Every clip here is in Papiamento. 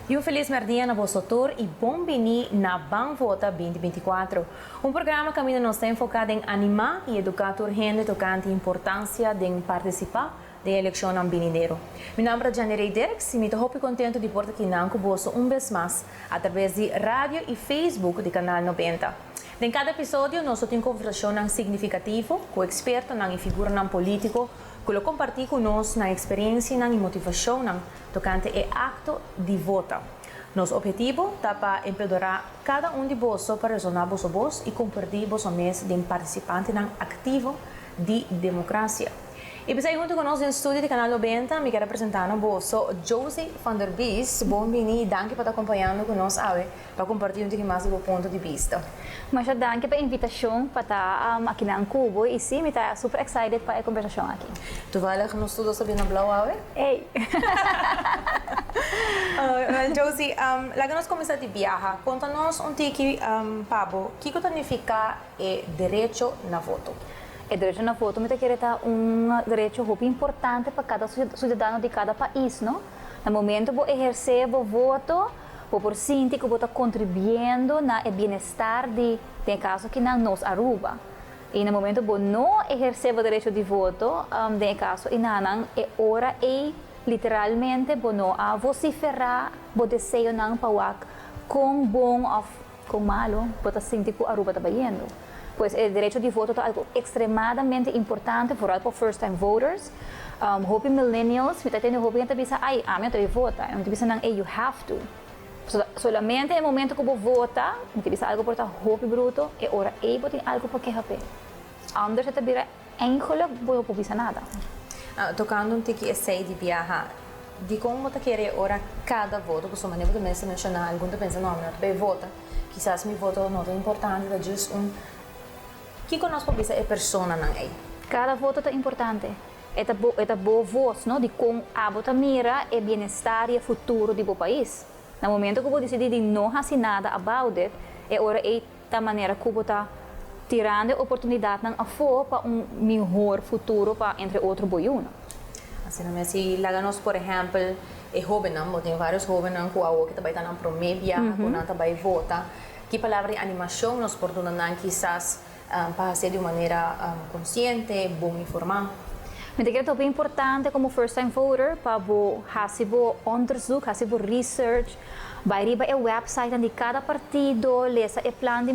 Y un feliz merdia na boso tur y bon bini na Ban Vota 2024. Un programa caminda nos ta enfoca den anima y educa tur hende tocante importancia den participa den eleccionnan binidero. Mi nomber ta Jenny Ray Dirks y mi ta hopi contento di por ta akinan cu boso un bes mas a traves di radio y Facebook di Canal 90. Den cada episodio nos tin conversacionnan significativo cu expertonan y figuranan politico cu lo comparti cu nos nan experiencianan y motivacionnan tocante e acto di vota. Nos obhetivo ta pa empodera cada un di boso pa resona boso bos y comparti boso mes den participantenan activo di democracia. Y pesey hunto cu nos den studio di Canal 90, mi kier presenta na boso Josie van der Bies. Bon bini, danki pa ta acompañando cu nos awe pa comparti un poco mas di bo punto di bista. Masha danki pa e invitacion pa ta aki na Cubo y si, mi ta super excited pa e conversacion aki. Toevallig nos tur ta na blauw awe? Hey! Well, Josie, laga nos cuminsa di biaha. Conta nos un tiki, pa bo, kico ta significa e derecho na voto? E derecho na voto mi ta kere ta un derecho hopi importante pa cada ciudadano di cada pais, no? Na momento bo eherce bo voto, bo por sinti cu bo ta contribuyendo na e bienestar di, den caso aki na nos Aruba. Y na momento bo no eherce bo derecho di voto, den caso einan e ora e literalmente bo no a vocifera bo deseonan pa wak con bon of con malo bo ta sinti cu Aruba ta bayendo. Pues e derecho di voto ta algo extremadamente importante, vooral pa first time voters. Hopi millennials, mi ta tende hopi hende bisa, "Ay, ami no ta vota." Mi ta bisa nan, "Hey, you have to." So, solamente e momento cu bo vota, mi ta bisa algo por ta hopi bruto, e ora ey bo tin algo pa keha pe. Anders ta bira eigenlijk bo no por bisa nada. Tocando un tiki esey di biaha, di con bo ta kere ora cada voto, pasobra manera bo tambe menciona, algun ta pensa, "No, mi no ta bay vota. Kisas mi voto no ta importante, ta just un." Kico nos por bisa e personanan ey? Cada voto ta importante. E ta bo voz, no? Di con abo ta mira e bienestar y e futuro di bo pais. Na momento cu bo dicidi di no haci nada about it, e ora e ta manera cu bo ta tirando oportunidadnan afo pa un mihor futuro pa, entre otro, bo yiunan. Asina mes, si laga nos, por ehempel, e hobennan, bo tin varios hobennan cu awo cu tambe ta nan prome biaha, cu nan tambe vota. Ki palabra di animacion nos por duna nan kisas pa haci di un manera consciente, bon informa? Mi ta kere ta importante como first time voter pa bo hasi bo onderzoek, hasi bo research, bay riba e website di cada partido, lesa e plan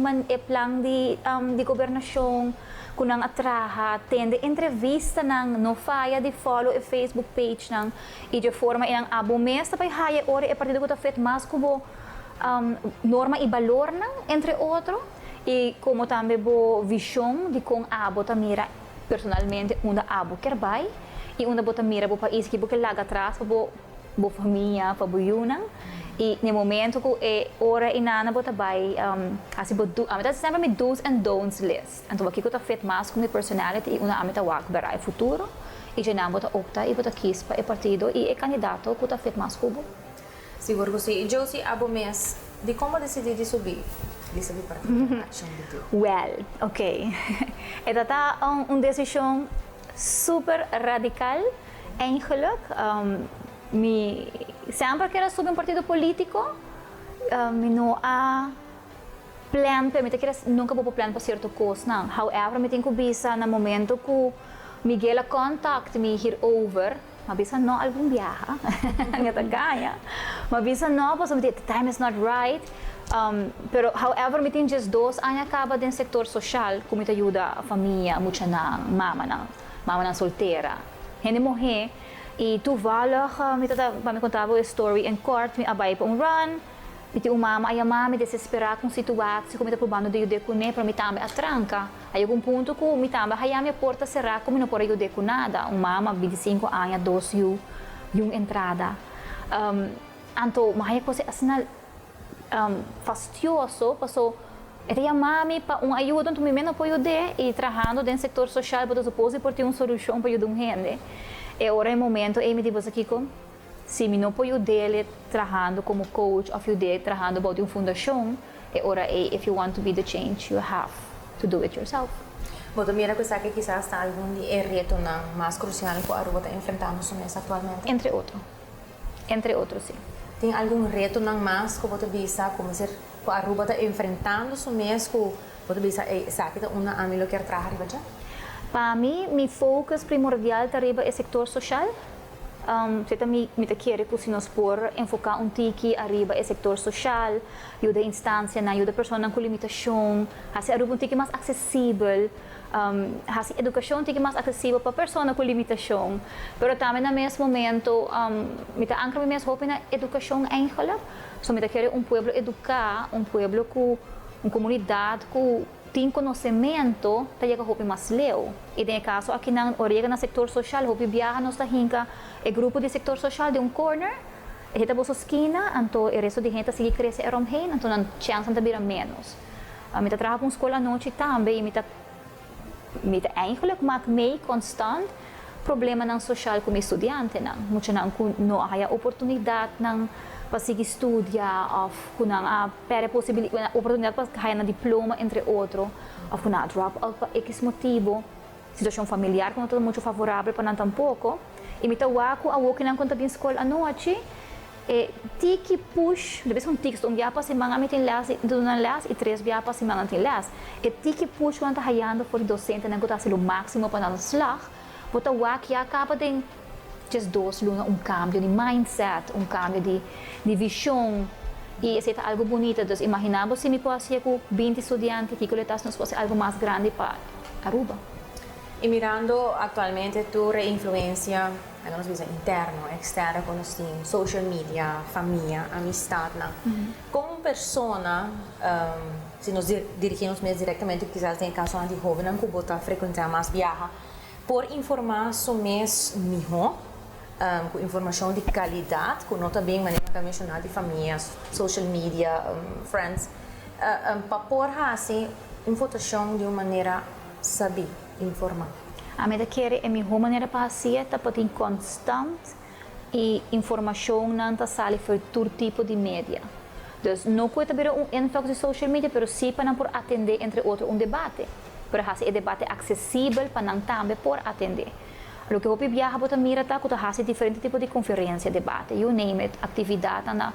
di gobernacion, cu nan a traha, tende entrevistanan, no faya di follow e Facebook page nan, y di forma einan abo mes ta bay haya ora e partido cu ta fit mas cu bo norma y balornan, entre otro, y como tambe bo vision di con abo ta mira personalmente unda abo kier bay y unda bo ta mira bo pais, cu bo kier laga atras pa bo famia, pa bo yiunan. Y na momento cu e ora einan bo ta bay hasi bo do, ami ta semper mi do's and don'ts list. Anto kico ta fit mas cu mi personality y unda ami ta wak pa e futuro y einan bo ta opta y bo ta kies pa e partido y e candidato cu ta fit mas cu bo. Sigur cu si. Josie, abo mes, di con bo a dicidi di subi partido Accion Bideo? Well, ok. E ta un decision super radical, eigenlijk. Mi semper kier a subi un partido politico, mi no a plan pa mi ta kier nunca bo plan pa cierto cosnan. However, mi tin cu bisa na momento cu Miguel a contact mi hierover, m'a bisa no algun biaha, mi ta gaña. M'a bisa no, pasobra the time is not right. Pero however, mi tin just 2 aña caba den sector social, cu mi ta yuda famia, muchanan, mamanan soltera. Hende muhe, y toevallig, mi ta pa mi conta bo story in kort, mi a bay pa un run, mi tin un mama a yama mi desespera cu situatie, cu mi ta probando di yuda cune, pero mi tambe a tranca. A un punto cu mi tambe haya mi porta cera, cu mi no por yuda cu nada. Un mama, 25 aña, dos yiu, y un entrada. Anto, m'a haya cos asina fastioso, paso e ta yama mi pa un ayudo, anto mi no por yuda y trahando den sector social, bo suppose por tin un solucion pa yuda un hende. E ora e momento ey mi di kico, si mi no por yuda trahando como coach of yuda trahando bou un fundacion, e ora ey, if you want to be the change, you have to do it yourself. Bo ta mira cu esaki kisas ta algun di e retonan mas crucial cu Aruba ta enfrentando actualmente? Entre otro. Entre otro, si. Tin algun retonan mas cu bo ta bisa cu mester cu Aruba ta enfrentando su mes cu bo ta bisa esaki ta unda ami lo kier traha riba dje? Pa mi, mi focus primordial ta riba e sector social. Esey mi ta kere cu si nos por enfoca un tiki ariba e sector social, yuda instancianan, yuda personanan cu limitacion, haci Aruba un tiki mas accesibel, haci educacion un tiki mas accesibel pa persona cu limitacion. Pero tambe na mes momento, mi ta ancra mi mes hopi na educacion eigenlijk. So mi ta kere un pueblo educa, un pueblo cu un comunidad cu tin conocemento ta yega hopi mas leu. Y den caso akinan ora yega na sector social, hopi biaha nos ta hinca e grupo di sector social den un corner, e ta boso skina, anto e resto di hende ta sigui crece eromheen, anto nan chance ta bira menos. Mi ta traha pa un scol anochi tambe y mi ta eigenlijk maak mee constant problemanan social cu mi studiantenan. Muchanan cu no haya oportunidadnan pa sigui studia of cu nan a perde posibilidad, oportunidad pa haya nan diploma, entre otro, of cu nan a drop out pa X motibo, situacion familiar cu no ta mucho favorabel pa nan tampoco. Y mi ta wak cu awo cu nan ta bin scol anochi, e tiki push, debe ser un tiki, un dia pa siman ami tin les, duna les y 3 dia pa siman tin les. E tiki push cu nan ta hayando for di docentenan cu ta haci lo maximo pa nan slag, bo ta wak ya caba den just 2 luna un cambio di mindset, un cambio di vision. Y esey ta algo bunita. Dus imagina bo si mi por haci cu 20 studiante, cu nos por haci algo mas grandi pa Aruba. Y mirando actualmente tur influencia, nos bisa interno, externo, cu nos tin social media, famia, amistad, no? Como persona, si nos dirigimos mes directamente, kisas den caso di hoben cu bo ta frecuenta mas biaha, por informa su mes miho, cu informacion di calidad, cu no tambe manera cu menciona di famia, social media, friends, pa por haci un votacion di un manera sabi, informa. Ami ta kere e miho manera pa haci ta pa tin constant e informacionnan ta sali for tur tipo di media. Dus no cu ta bira un influx di social media, pero si pa nan por atende, entre otro, un debate. Pero haci e debate accesibel pa nan tambe por atende. Loke hopi biaha bo ta mira ta cu ta haci diferente tipo di conferencia, debate, you name it, actividad na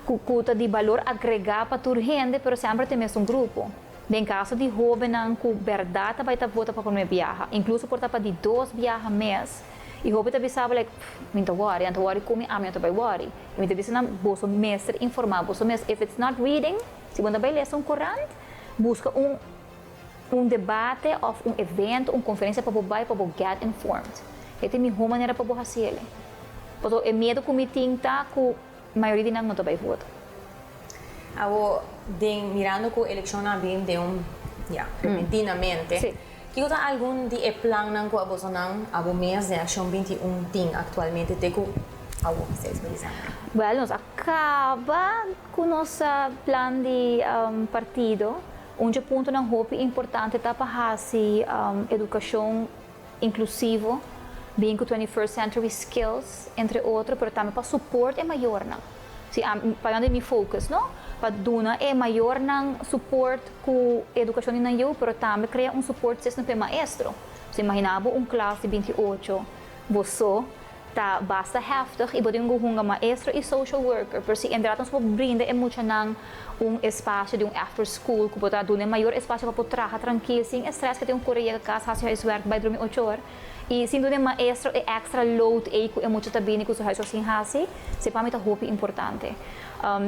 cu ta di balor agrega pa tur hende, pero semper tin un grupo. Den caso di hobennan cu berdad ta bay ta vota pa prome biaha, incluso por ta pa di dos biaha mes, y hopi ta bisa like, "Mi n' ta worry, n' ta worry cu mi, ami ta bay worry." Y mi ta bisa nan, boso mester informa, boso mester, if it's not reading, si bo n' ta bay lesa un corant, busca un debate of un evento, un conferencia pa bo bay pa bo get informed. Esey ta e miho manera pa bo haci ele. Paso e miedo cu mi tin ta cu mayoria di nan no ta bay vota. Awo, den mirando cu eleccion a bin den un, ja, repentinamente. Kico ta algun di e plannan cu abosonan abo mes den Accion 21 tin actualmente te cu awo 6 di december? Well, nos a caba cu nos plan di partido. Un puntonan hopi importante ta pa haci educacion inclusivo, bin cu 21st century skills, entre otro, pero tambe pa support e mayornan. Si, pa unda mi focus, no? Pa duna e mayornan support cu educacion di yiu, pero tambe crea un support system pa maestro. Si imagina bo un klas di 28, bo ta basta heftig y bo tin un maestro y social worker, pero si inderdaad nos por brinda e muchanan un espacio di un after school, cu por duna mayor espacio pa traha trankil, sin stress cu tin un core cas, haci huiswerk, bay drumi 8 or. Y sin duna maestro e extra load e cu e mucha ta bini cu su huiswerk sin haci, esey pa mi ta hopi importante.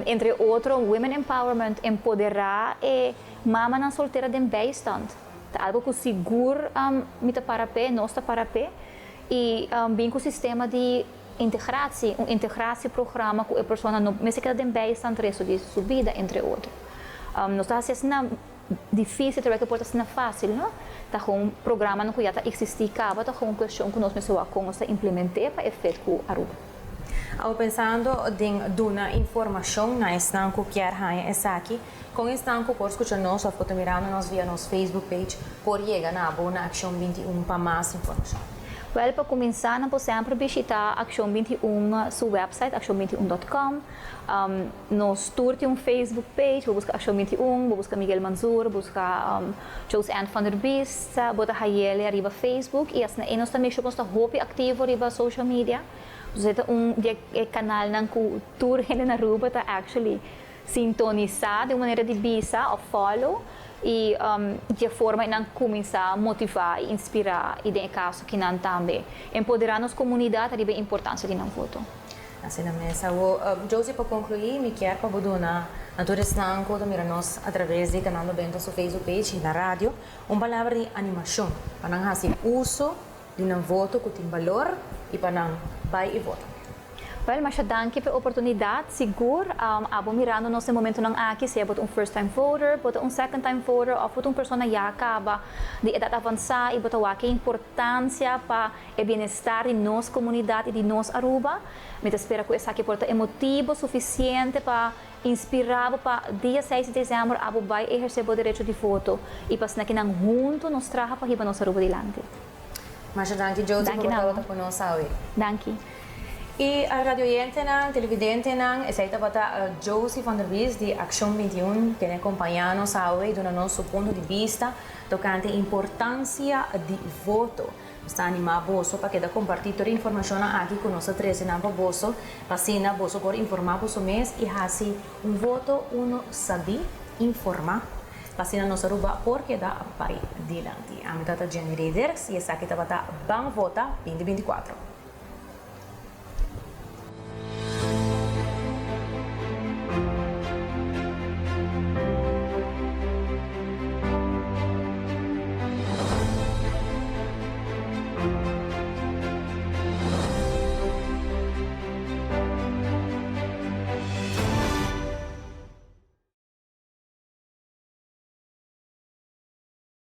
Entre otro, women empowerment, empodera e mamanan soltera den bijstand. Ta algo cu sigur mi ta para pe, nos ta para pe. Y bin cu sistema di integratie, un integratieprogramma cu e persona no mester keda den bijstand resto di su bida, entre otro. Nos ta haciendo dificil, terwijl cu por ta facil, no? Ta un programa cu ya ta existi caba, ta un cuestion cu nos mester con nos ta implementa pa e fit cu Aruba. Awo, pensando den duna informacion na esnan cu kier haya esaki, con esnan cu por scucha nos of por mirando nos via nos Facebook page, por yega na bo na Accion 21 pa mas informacion? Wel, pa cuminsa, nan por semper bishita Accion 21 su website, accion21.com. Nos tur tin un Facebook page, bo busca Accion 21, bo busca Miguel Mansur, busca Jose Ann van der Biest, bo ta hay'e riba Facebook y asina nos tambe ta hopi activo riba social media. Anto, ta un di e canalnan cu tur hende na Aruba ta actually sintonisa di un manera di bisa of follow y di forma nan cuminsa motiva y inspira y den caso cu nan tambe empodera nos comunidad riba e importancia di nan voto. Asina mes. Josie, pa conclui, mi kier pa duna na tur esnan cu mira nos atraves di Canal 90 su Facebook page y na radio, un palabra di animacion pa nan haci uso di nan voto cu tin balor y pa nan bay y vota. Wel, masha danki pa e oportunidad. Sigur, abo mirando nos momentonan aki, sea bo ta un first time voter, bo ta un second time voter, of bo ta un persona ya caba di edad avansa y bo ta wak e importancia pa e bienestar di nos comunidad y di nos Aruba. Mi ta spera cu esaki por ta motivo suficiente pa inspira pa dia 6 di december abo bay eherce e derecho di voto y pa cu nan hunto nos traha pa hiba nos Aruba dilanti. Masha danki, Josie, pa ta cu nos. Danki. Y e radioyentenan, televidentenan, esaki tabata Josie van der Bies di Accion 21, cu a acompaña nos y duna nos punto di bista tocante importancia di voto. Ta anima boso pa keda comparti tur e informacion aki cu nos a trece pa boso, pa asina boso por informa boso mes y haci un voto uno sabi, informa, pa asina nos Aruba por keda bay dilanti. Ami ta Jenny Reiders y esaki tabata Ban Vota 2024.